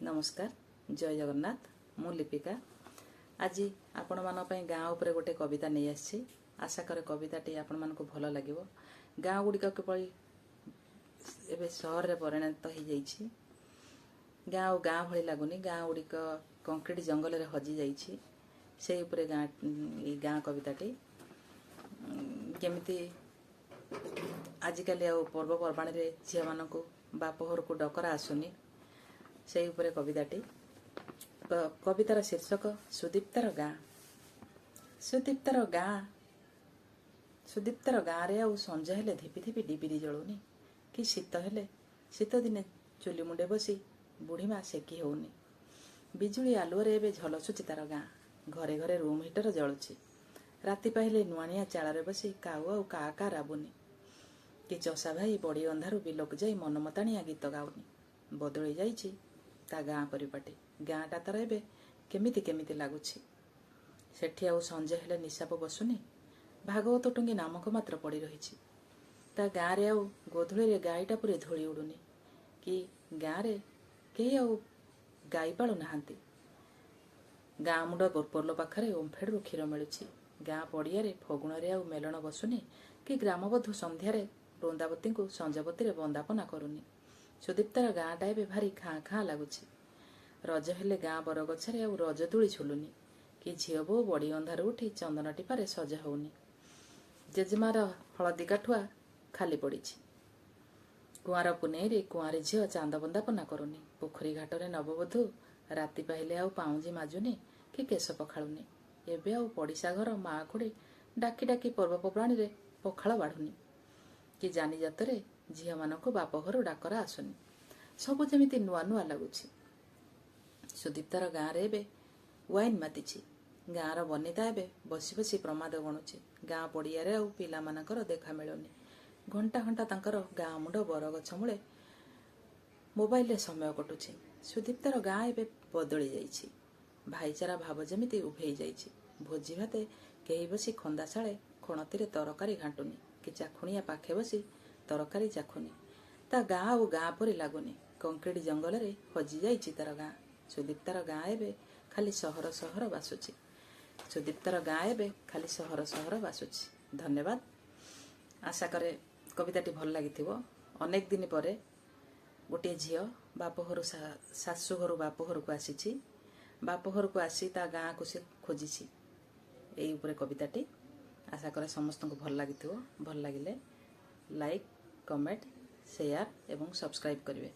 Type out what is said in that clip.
ନମସ୍କାର, ଜୟ ଜଗନ୍ନାଥ। ମୁଁ ଲିପିକା ଆଜି ଆପଣମାନଙ୍କ ପାଇଁ ଗାଁ ଉପରେ ଗୋଟେ କବିତା ନେଇ ଆସିଛି। ଆଶା କରେ କବିତାଟି ଆପଣମାନଙ୍କୁ ଭଲ ଲାଗିବ। ଗାଁ ଗୁଡ଼ିକ କିଭଳି ଏବେ ସହରରେ ପରିଣତ ହେଇଯାଇଛି, ଗାଁ ଆଉ ଗାଁ ଭଳି ଲାଗୁନି, ଗାଁ ଗୁଡ଼ିକ କଂକ୍ରିଟ ଜଙ୍ଗଲରେ ହଜି ଯାଇଛି, ସେଇ ଉପରେ ଏଇ ଗାଁ କବିତାଟି। କେମିତି ଆଜିକାଲି ଆଉ ପର୍ବପର୍ବାଣିରେ ଝିଅମାନଙ୍କୁ ବାପ ଘରକୁ ଡକରା ଆସୁନି, ସେଇ ଉପରେ କବିତାଟି। କବିତାର ଶୀର୍ଷକ ସୁଦୀପ୍ତାର ଗାଁ। ସୁଦୀପ୍ତାର ଗାଁ। ସୁଦୀପ୍ତାର ଗାଁରେ ଆଉ ସଞ୍ଜ ହେଲେ ଧିପି ଧିପି ଡିବିରି ଜଳୁନି କି ଶୀତ ହେଲେ ଶୀତ ଦିନେ ଚୁଲି ମୁଣ୍ଡେ ବସି ବୁଢ଼ୀମା ସେକି ହେଉନି। ବିଜୁଳି ଆଲୁଅରେ ଏବେ ଝଲସୁଛି ତାର ଗାଁ। ଘରେ ଘରେ ରୁମ୍ ହିଟର ଜଳୁଛି। ରାତି ପାହିଲେ ନୁଆଣିଆ ଚାଳରେ ବସି କାଉ ଆଉ କା କା ରାବୁନି କି ଚଷା ଭାଇ ବଡ଼ି ଅନ୍ଧାରୁ ବିଲକୁ ଯାଇ ମନମତାଣିଆ ଗୀତ ଗାଉନି। ବଦଳି ଯାଇଛି ତା ଗାଁ ପରିପାଟି। ଗାଁଟା ତାର ଏବେ କେମିତି କେମିତି ଲାଗୁଛି। ସେଠି ଆଉ ସଞ୍ଜ ହେଲେ ନିଶାପ ବସୁନି, ଭାଗବତ ଟୁଙ୍ଗି ନାମକ ମାତ୍ର ପଡ଼ି ରହିଛି। ତା ଗାଁରେ ଆଉ ଗୋଧୂଳିରେ ଗାଈଟା ପୁରେ ଧୂଳି ଉଡ଼ୁନି କି ଗାଁରେ କେହି ଆଉ ଗାଈ ପାଳୁ ନାହାନ୍ତି। ଗାଁ ମୁଣ୍ଡ ପୋଲ ପାଖରେ ଓମ୍ଫେଡ଼ରୁ କ୍ଷୀର ମିଳୁଛି। ଗାଁ ପଡ଼ିଆରେ ଫଗୁଣରେ ଆଉ ମେଲଣ ବସୁନି କି ଗ୍ରାମବଧୂ ସନ୍ଧ୍ୟାରେ ବୃନ୍ଦାବତୀଙ୍କୁ ସଞ୍ଜବତୀରେ ବନ୍ଦାପନା କରୁନି। ସୁଦୀପ୍ତାର ଗାଁଟା ଏବେ ଭାରି ଖାଁ ଖାଁ ଲାଗୁଛି। ରଜ ହେଲେ ଗାଁ ବରଗଛରେ ଆଉ ରଜ ଦୋଳି ଝୁଲୁନି କି ଝିଅ ବୋହୂ ବଡ଼ି ଅନ୍ଧାରୁ ଉଠି ଚନ୍ଦନ ଟିପାରେ ସଜ ହଉନି। ଜେଜେମାର ହଳଦୀ କାଠୁଆ ଖାଲି ପଡ଼ିଛି। କୁଆଁର ପୁନେଇରେ କୁଆଁରୀ ଝିଅ ଚାନ୍ଦ ବନ୍ଦାପନା କରୁନି। ପୋଖରୀ ଘାଟରେ ନବବଧୂ ରାତି ପାହିଲେ ଆଉ ପାଉଁଜି ମାଜୁନି କି କେଶ ପଖାଳୁନି। ଏବେ ଆଉ ପଡ଼ିଶା ଘର ମା ଖୁଡ଼ି ଡାକି ଡାକି ପର୍ବପର୍ବାଣୀରେ ପଖାଳ ବାଢ଼ୁନି କି ଯାନିଯାତରେ ଝିଅମାନଙ୍କୁ ବାପଘରୁ ଡାକରା ଆସୁନି। ସବୁ ଯେମିତି ନୂଆ ନୂଆ ଲାଗୁଛି। ସୁଦୀପ୍ତାର ଗାଁରେ ଏବେ ୱାଇନ୍ ମାତିଛି। ଗାଁର ବନିତା ଏବେ ବସି ବସି ପ୍ରମାଦ ଗଣୁଛି। ଗାଁ ପଡ଼ିଆରେ ଆଉ ପିଲାମାନଙ୍କର ଦେଖା ମିଳୁନି। ଘଣ୍ଟା ଘଣ୍ଟା ତାଙ୍କର ଗାଁ ମୁଣ୍ଡ ବରଗଛ ମୂଳେ ମୋବାଇଲରେ ସମୟ କଟୁଛି। ସୁଦୀପ୍ତାର ଗାଁ ଏବେ ବଦଳି ଯାଇଛି। ଭାଇଚାରା ଭାବ ଯେମିତି ଉଭେଇ ଯାଇଛି। ଭୋଜି ଭାତେ କେହି ବସି ଖନ୍ଦାଶାଳେ ଖଣତିରେ ତରକାରୀ ଘାଣ୍ଟୁନି କି ଚାଖୁଣିଆ ପାଖେ ବସି ତରକାରୀ ଚାଖୁନି। ତା ଗାଁ ଆଉ ଗାଁ ପରି ଲାଗୁନି। କଂକ୍ରିଟ ଜଙ୍ଗଲରେ ହଜି ଯାଇଛି ତାର ଗାଁ। ସୁଦୀପ୍ତାର ଗାଁ ଏବେ ଖାଲି ସହର ସହର ବାସୁଛି। ସୁଦୀପ୍ତାର ଗାଁ ଏବେ ଖାଲି ସହର ସହର ବାସୁଛି। ଧନ୍ୟବାଦ। ଆଶା କରେ କବିତାଟି ଭଲ ଲାଗିଥିବ। ଅନେକ ଦିନ ପରେ ଗୋଟିଏ ଝିଅ ବାପ ଘରୁ, ଶାଶୁ ଘରୁ ବାପ ଘରକୁ ଆସିଛି। ବାପ ଘରକୁ ଆସି ତା ଗାଁକୁ ସେ ଖୋଜିଛି। ଏଇ ଉପରେ କବିତାଟି। ଆଶା କରେ ସମସ୍ତଙ୍କୁ ଭଲ ଲାଗିଥିବ। ଭଲ ଲାଗିଲେ ଲାଇକ୍, କମେଣ୍ଟ, ସେୟାର ଏବଂ ସବସ୍କ୍ରାଇବ୍ କରିବେ।